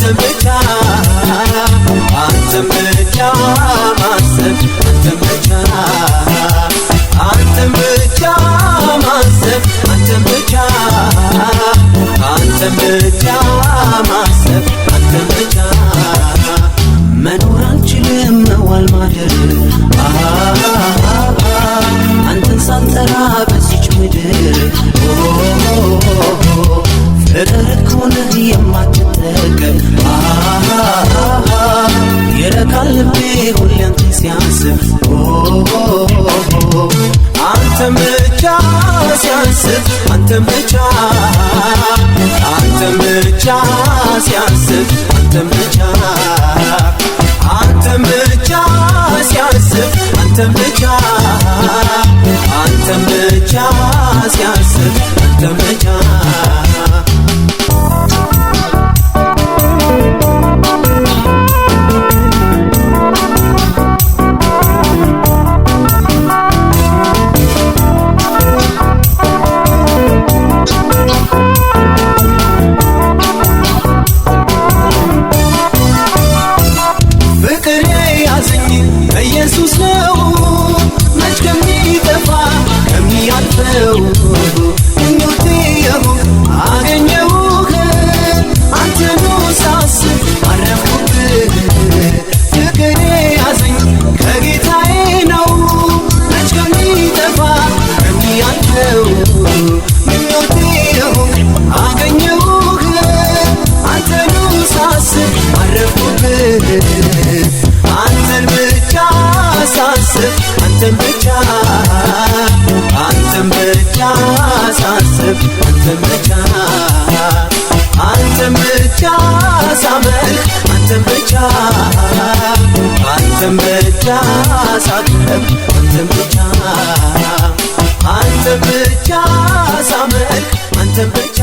አንተን ብቻ፣ አንተን ብቻ ማሰብ፣ አንተን ብቻ፣ አንተን ብቻ ማሰብ፣ አንተን ብቻ፣ አንተን ብቻ ማሰብ፣ አንተን ብቻ። መኖር አልችልም መዋል ማደር አንተን ሳልጠራ በዚች ምድር። ፍቅር እኮ ነህ የማትጠገብ፣ ይረካል ልቤ ሁሌ አንተን ሲያስብ፣ አንተን ብቻ ሲያስብ፣ አንተን ብቻ፣ አንተን ብቻ ሲያስብ፣ አንተን ብቻ፣ አንተን ብቻ ሲያስብ፣ አንተን ብቻ፣ አንተን ብቻ ሲያስብ፣ አንተን ብቻ። ፍቅር የያዘኝ ኢየሱስ ነው፣ መች ከሚጠፋ ከሚያልፈው። ምኞቴ የሆንክ አገኘሁህ፣ አንተኑ ሳስብ አረፍኩብህ። ፍቅር የያዘኝ ከጌታዬ ነው፣ መች ከሚጠፋ ከሚያልፈው። ምኞቴ የሆንክ አገኘሁህ፣ አንተኑ ሳስብ አረፍኩብህ። አንተን ብቻ ሳስብ፣ አንተን ብቻ፣ አንተን ብቻ ሳስብ፣ አንተን ብቻ፣ አንተን ብቻ ሳመልክ፣ አንተን ብቻ፣ አንተን ብቻ ሳከብር፣ አንተን ብቻ፣ አንተን ብቻ ሳመልክ፣ አንተን ብቻ።